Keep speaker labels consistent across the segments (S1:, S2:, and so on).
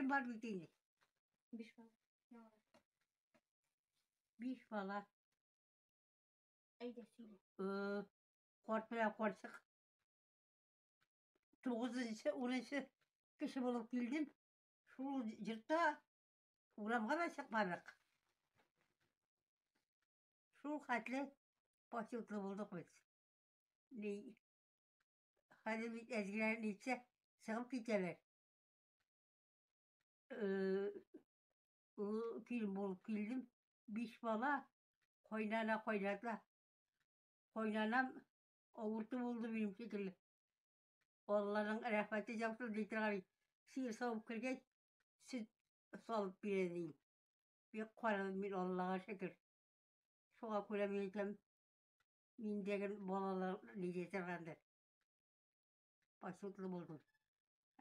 S1: Ирем бар бит инде.
S2: Биш бала.
S1: Биш бала.
S2: Әйдә, сөйлә.
S1: Карт белән карчык. Тугызынчы, унынчы кеше булып килдем. Шул йортта урамга да чыкмадык. Шул хәтле почетлы булдык без. Ни, хәзер бит әз генә нитсә, чыгып китәләр. Ул килен булып килдем. Биш бала, кайнана, кайната. Кайнанам авырту булды минем шикелле. Алланың рәхмәте яусын ди торган сыер савып кергәч, сөт салып бирә дим. Бик карадым мин Аллага шөкер. Шуңа күрә мин әйтәм, миндәге балалар нидә торгандыр. Почетлы булдым.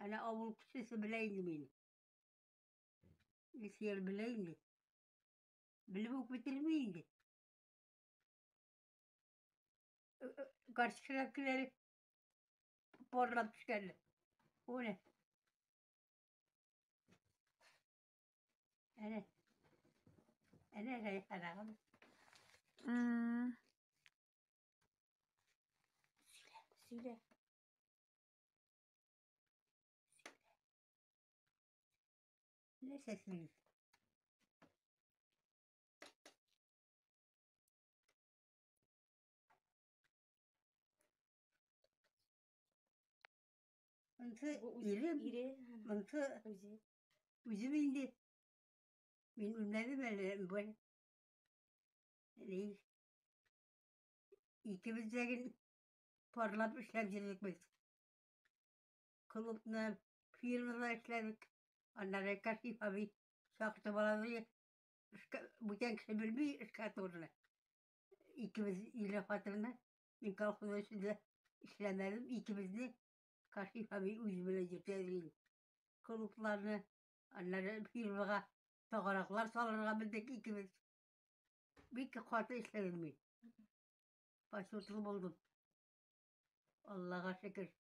S1: Әнә авыл кешесе белә инде мине. Илсөяр белә инде. Белеп үк бетерми инде. Карчыклар парлап төшкәнле. О не? Әнә. Әнә Рәйханагым.
S2: Сөйлә, сөйлә.
S1: Нәрсә сөйли? Монысы
S2: Бу үзе,
S1: ирем,
S2: ире,
S1: монысы
S2: үзе.
S1: Үзем инде. Мин үлмәдем әле, бер. Ни? Икебез дә гел парлап эшләп йөрдек без. Клубны, фирмада эшләдек. Аннары Кашиф абый чакыртып алды. Эшкә, бүтән кеше белми эшкә турыны. Икебез ире хатыны. Мин колхоз эшендә эшләмәдем. Икебезне Кашиф абый үзе белән йөртә иде. Клубларны, аннары фирмага тагараклар салырга белдек икебез. Бик каты эшләдем мин. Почетлы булдым. Аллага шөкер.